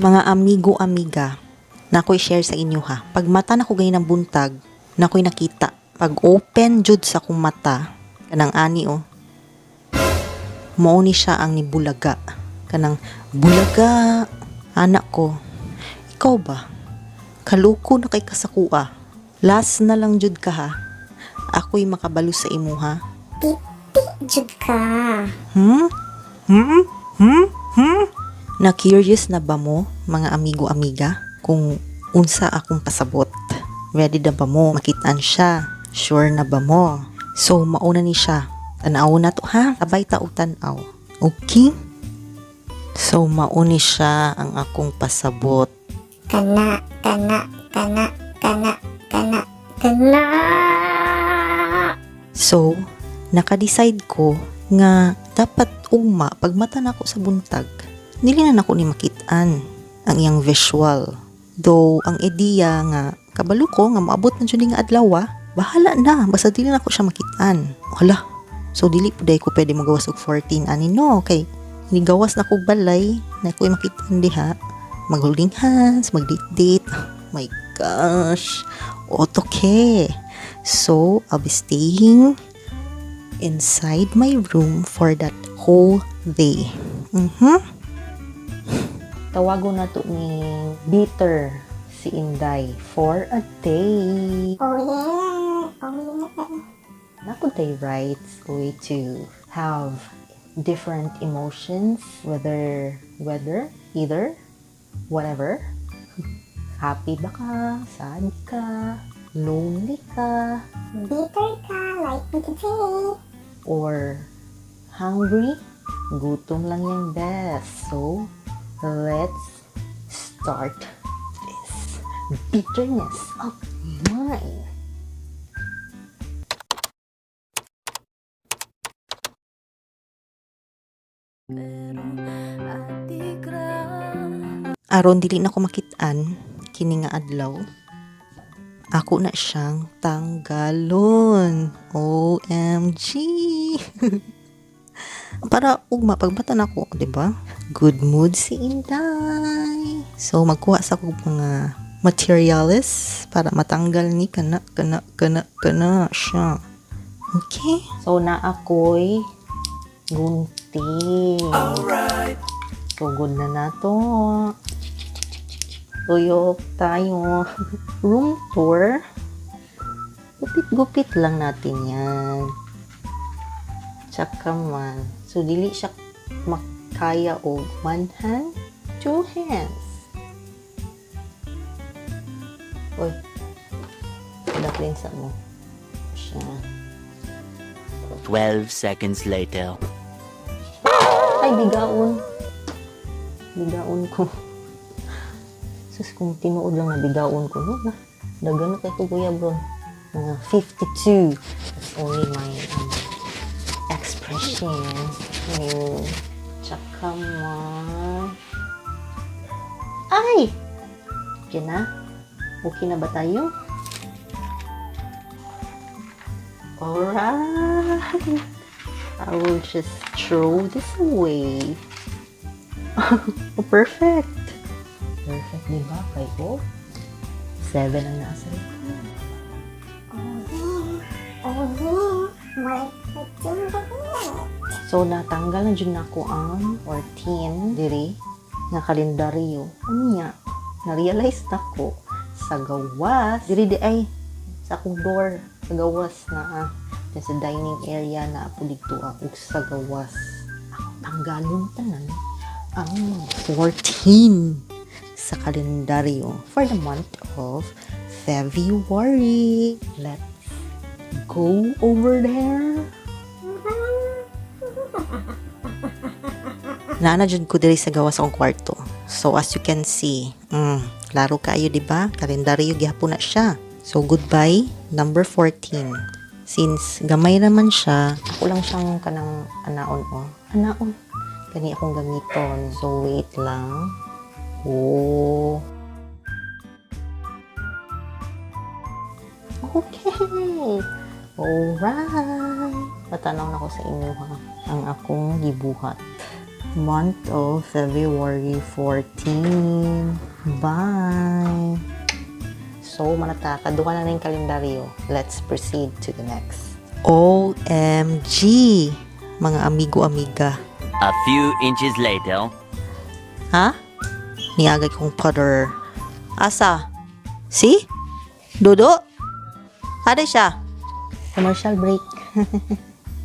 Mga amigo, amiga, na ako'y share sa inyo ha. Pag mata na ko ganinang buntag, na ako'y nakita. Pag open jud sa akong mata, kanang ani oh, mao ni siya ang nibulaga. Kanang bulaga, anak ko. Ikaw ba? Kaluko na kay kasakua. Last na lang jud ka ha. Ako'y makabalo sa imo ha. Pipi jud ka. Hmm? Hmm? Hmm? Hmm? Na curious na ba mo, mga amigo-amiga, kung unsa akong pasabot? Ready na ba mo makitaan siya? Sure na ba mo? So, mauna ni siya. Tanaw na to ha. Sabay ta og tanaw. Okay? So, mauni siya ang akong pasabot. Kana, kana, kana, kana, kana, kana. So, naka-decide ko nga dapat ugma pag mata nako sa buntag. Dili na nako ni makitaan ang iyang visual. Though ang ideya nga kabalo ko nga moabot na jud ni nga adlaw, ah, bahala na basta dili nako siya makitaan. Hala. So dili pud ko pwede mogawas og 14 ani no kay nigawas na kog balay na ko makitaan diha, mag holding hands, mag date date. My gosh. Okay. So, I'll be staying inside my room for that whole day. Tawagon na to ni Bitter si Inday for a day. Oh yeah, oh yeah. Naa tay rights way to have different emotions, whether, either, whatever. Happy ba ka? Sad ka? Lonely ka? Bitter ka like me today. Or hungry? Gutom lang yung best. So, let's start this bitterness of mine. Aron dili na ko makitaan kini nga adlaw, ako na siyang tanggalon. OMG! Para ugma pagbata nako, di ba? Good mood si Inday. So magkuha sa kog mga materialis para matanggal ni kana kana kana kana siya. Okay? So na ako'y gunting. Alright. Tugod na nato. Tuyok tayo. Room tour. Gupit-gupit lang natin yan. Tsaka man. So, dili siya makaya og one hand, two hands. Uy. Daklin sa mo. Siya. 12 seconds later. Ay, bigaon. Bigaon ko. Sus, kung tinuod lang na bigaon ko, no? Na, dagan na kay ko, Kuya Bron. Mga 52. That's only my expression. Tsaka man. Ay! Okay na? Okay na ba tayo? Alright! I will just throw this away. Oh, perfect! Perfect, di ba? Kay ko? 7 ang nasa likod. Oh yeah, oh yeah. More like So, natanggal na dyan nako ang 14 diri nga kalendaryo. Unya, na-realize na ko sa gawas. Diri di ay sa akong door, sa gawas na ah. Dyan sa dining area na po dito ah, ug sa gawas. Akong tanggalon tanan ang 14 sa kalendaryo for the month of February. Let's go over there. Naana jud ko diri sa gawas akong kwarto. So as you can see, klaro kaayo di ba? Kalendaryo gihapon na siya. So goodbye number 14. Since gamay naman siya, ako lang siyang kanang anaon oh. Anaon. Kani akong gamiton. So wait lang. Oh. Okay. Alright. Patanaw na ko sa inyo ha. Ang akong gibuhat. Month of February 14. Bye! So, manata, kaduha na yung kalendaryo. Let's proceed to the next. OMG! Mga amigo-amiga. A few inches later. Ha? Niagay kong father. Asa? See? Dodo? Ada siya? Commercial break.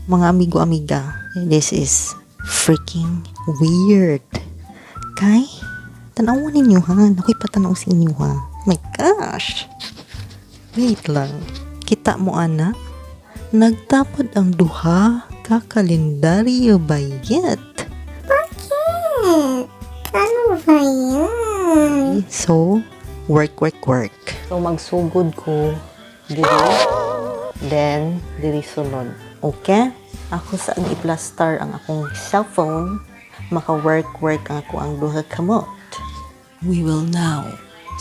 Mga amigo-amiga, this is freaking weird. Kay, tanawan ninyo ha. Nakoy patanaw sa inyo ha. My gosh. Wait lang. Kita mo ana? Nagtapad ang duha ka kalendaryo bayet. Bakit? Ano ba yan? So, work, work, work. So, magsugod ko diri, then diri sunod. Okay? Ako sa ang i-plaster ang akong cellphone, maka-work, work ang ako ang duha kamot. We will now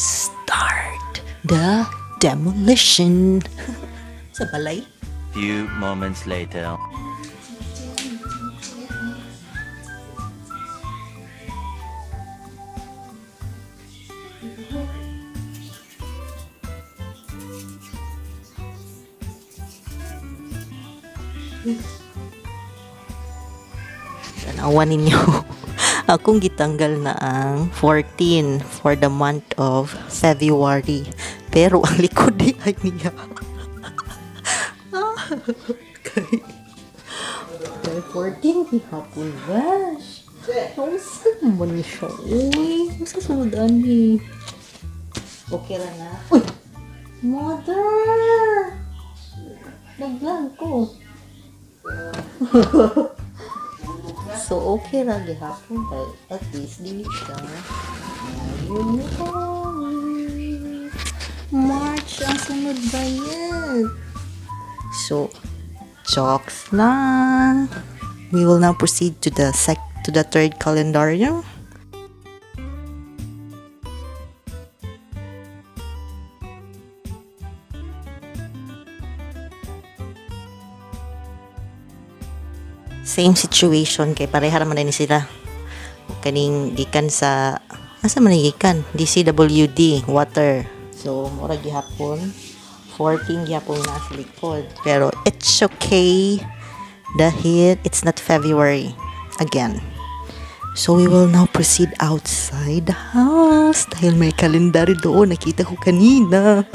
start the demolition. Sa balay. Few moments later. Tanawan ninyo. Akong gitanggal na ang 14 for the month of February. Pero ang likod di ay niya. Kay kay 14 gihapon bash. Unsa man siya? Uy, unsa sunod ani? Okay ra na. Uy! Mother! Nag-vlog ko. So, okay ra gihapon kay at least dili siya. Ayun. March ang sunod ba yan? So, jokes lang. We will now proceed to the third calendario. Same situation kay pareha raman ni sila. Kaning gikan sa, asa man ni gikan? DCWD water. So mura gihapon 14 gihapon na sa likod. Pero it's okay dahil it's not February again. So we will now proceed outside the house dahil may kalendaryo doon, nakita ko kanina.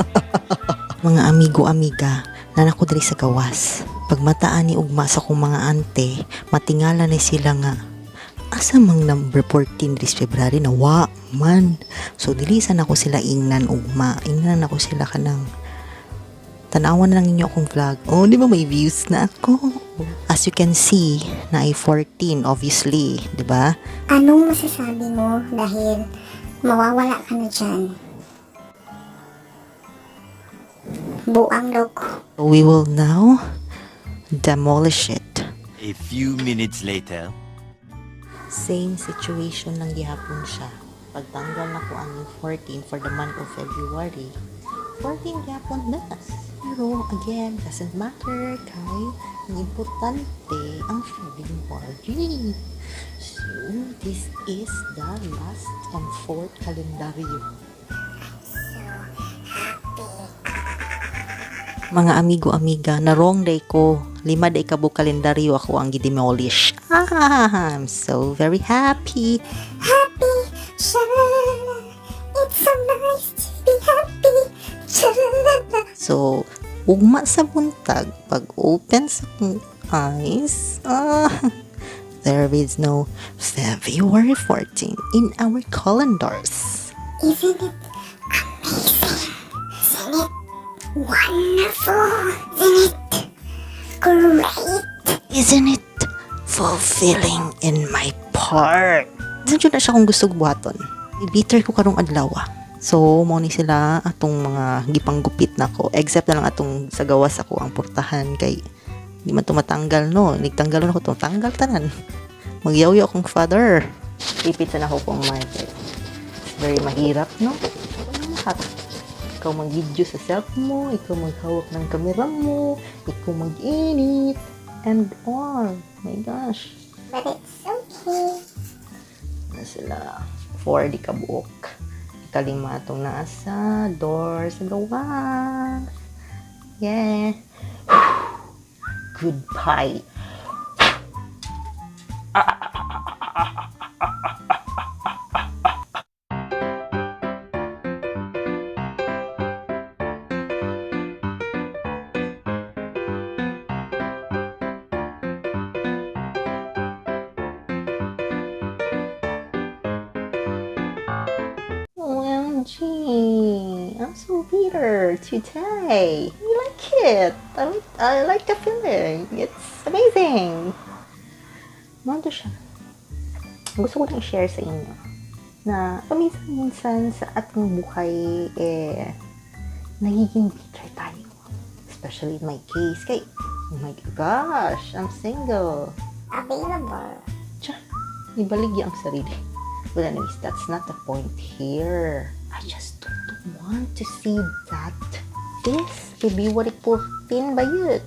Mga amigo-amiga, nanako diri sa gawas. Pagmataan ni ugma sa akong mga ante, matingala ni sila nga, asa mang number 14 this February na wa man. So dili sa nako sila ingnan ugma. Ingnan ako sila kanang tanawan na lang ninyo akong vlog. Oh, di ba may views na ako? As you can see, na ay 14 obviously, di ba? Anong masasabi mo dahil mawawala ka na dyan? Buang loko. We will now demolish it. A few minutes later. Same situation lang gihapon siya. Pagtanggal na ko ang 14 for the month of February, 14 gihapon na. Pero again, doesn't matter kay ang importante ang February. So, this is the last and fourth kalendaryo. Mga amigo-amiga, na wrong day ko. 5 day ka buok kalendaryo ako ang gidemolish. Ah, I'm so very happy. Happy, shalala. It's so nice to be happy, shalala. So, ugma sa buntag, pag open sa akong eyes, ah, there is no February 14 in our calendars. Isn't it amazing? Isn't it wonderful? Isn't it great? Isn't it fulfilling in my part? Diyan na siya kung gusto buhaton. Bitter ko karong adlaw. So, mo ni sila atong mga gipanggupit nako. Except na lang atong sa gawas ako ang portahan kay di man tumatanggal, no. Nagtanggal na ako to. Tanggal tanan. Magyawyo akong father. Ipit sa nako kong mic. Very mahirap, no? Ano lahat? Ikaw mag-video sa self mo, ikaw maghawak ng kamera mo, ikaw mag-edit, and all. My gosh. But it's okay. Na sila. Four di kabuok. Ikalima itong nasa door sa gawas. Yeah. Goodbye. OMG! I'm so bitter today. I like it. I like the feeling. It's amazing. Mao to siya. Gusto ko lang i-share sa inyo na paminsan-minsan sa ating buhay, eh, nagiging bitter tayo. Especially in my case. Kay, oh my gosh, I'm single. Available. Tsa, ibaligya ang sarili. But anyways, that's not the point here. I just don't want to see that this February 14 ba yun?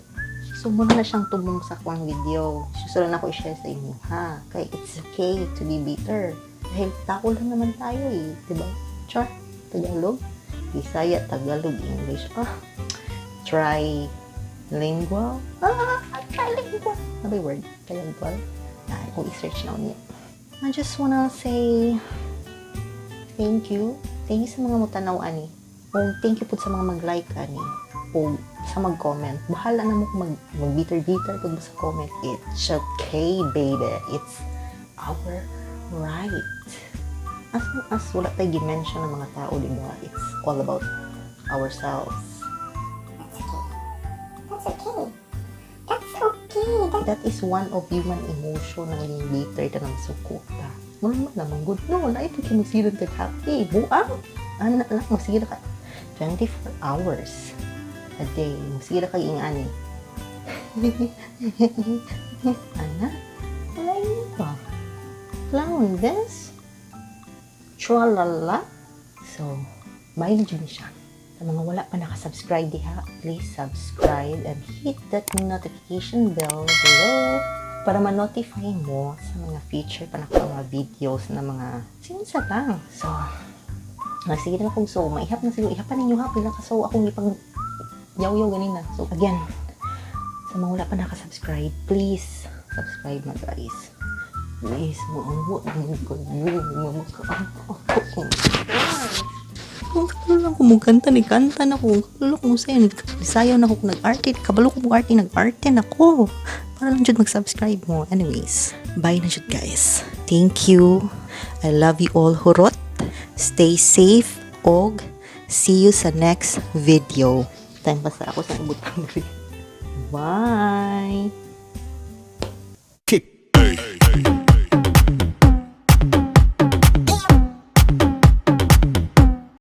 So, mao na siyang tumong sa akoang video. Gusto lang ako i-share sa inyo, ha? Kaya it's okay to be bitter. Dahil tao lang naman tayo eh. Diba? Char, Tagalog, Bisaya, Tagalog, English. Ah, trilingual. Ah, trilingual. Ano ba yung word? Trilingual? Ah, kung i-search na niya. I just wanna say thank you. Thank you sa mga mutanaw ani. O thank you po sa mga mag-like ani. O sa mag-comment. Bahala na mo kung mag-bitter-bitter pag sa comment. It's okay, baby. It's our right. As long as wala tayo gi-mention ng mga tao, di ba? It's all about ourselves. That's okay. That's okay. That's okay. That's That is one of human emotion na maging bitter ka ng suko ta. Normal naman, good no, na ito kay kag happy. Buang! Ana lang, magsige ka 24 hours a day. Magsige ka ingani. Ana, wala yun pa. Clown this. Tralala. So, bye na dyan siya. Sa mga wala pa nakasubscribe diha, please subscribe and hit that notification bell below para ma-notify mo sa mga future pa na mga videos na mga sinsa lang. So, ah, sige na akong so, maihap na siguro. Ihap pa ninyo ha, pila ka so akong ipag yaw-yaw ganina. So, again, sa mga wala pa nakasubscribe, please subscribe na, guys. Please, maawa naman kayo. Makaawa. Kung kabalo lang ko kanta ni kanta na ko. Kabalo ko sayo, sayaw na ko kung nag-arte. Kabalo ko mo arte, nag-arte na ko. Para lang jud mag-subscribe mo. Anyways, bye na jud, guys. Thank you. I love you all, hurot. Stay safe og see you sa next video. Time pa sa ako sa ibutang. Bye!